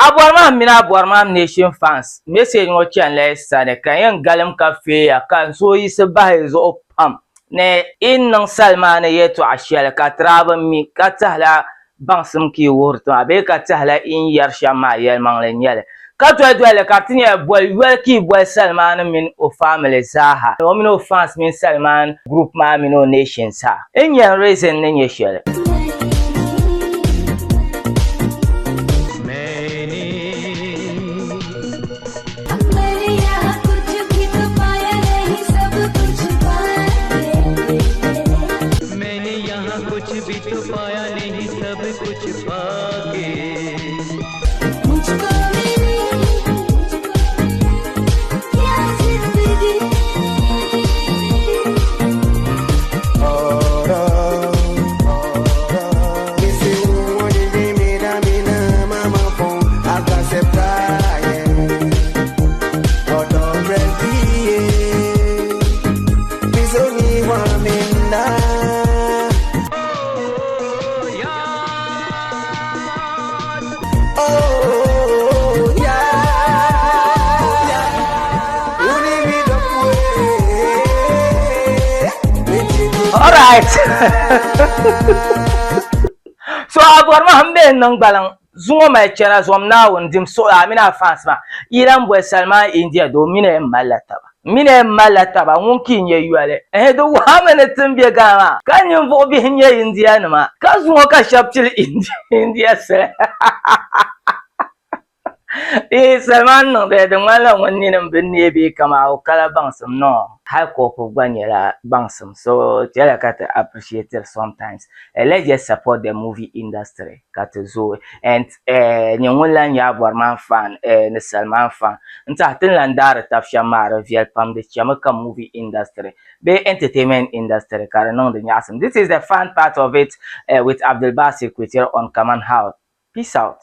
A bɔri maa mini a bɔri maa nation fans message ŋɔ chanila yi sani ka n yɛn galim ka feeya ka n suhu yiɣisi bahi yi zuɣu pam ni yi ni niŋ Salmaani yɛltɔɣa shɛli ka ti daa bi mi ka tɛhila baŋsim ka yi wuhiri ti maa bee ka tɛhila yi ni yɛri shɛm maa yɛlimaŋli n-nyɛ li. Ka doli doli li ka di ti nyɛla boli yoli ka yi boli Salmaani mini o family zaaha, o mini o fans mini Salmaan group maa mini o nation zaa. N nya n reason ni nyɛ shɛli. Alright. so a bɔri ma m be n niŋ gbaliŋ zuŋɔ mali chana zom Naawuni dim suɣili a mini a fans maa yi lan boli Salman India doo mini m malila taba M mini ya malila taba, ŋun ka yi nyɛ yoli. Ɛhɛ, di wahimi ni ti ni be Ghana maa ka ninvuɣ bihi nyɛ Indianima, ka zuŋɔ ka shɛb pili India sili. Eeh, Salman niŋdi di ŋmanila ŋun nini m-bi neei bee kaman o kala baŋsim no. Hali kɔpu gba nyɛla baŋsim, so chɛliya ka ti appreciate it sometimes. Let's just support the movie industry ka ti zooi and eh, nyɛ ŋun lan nyɛ a bɔri maa fan eh, ni Salman fan n tiɛha ti ni lan daari tab shɛm maa di viɛli pam di chɛmi ka movie industry bee entertainment industry ka di niŋdi nyaɣisim. This is the fun part of it eh, with Abdulbasir Kwetiri on Kaman How. Peace out.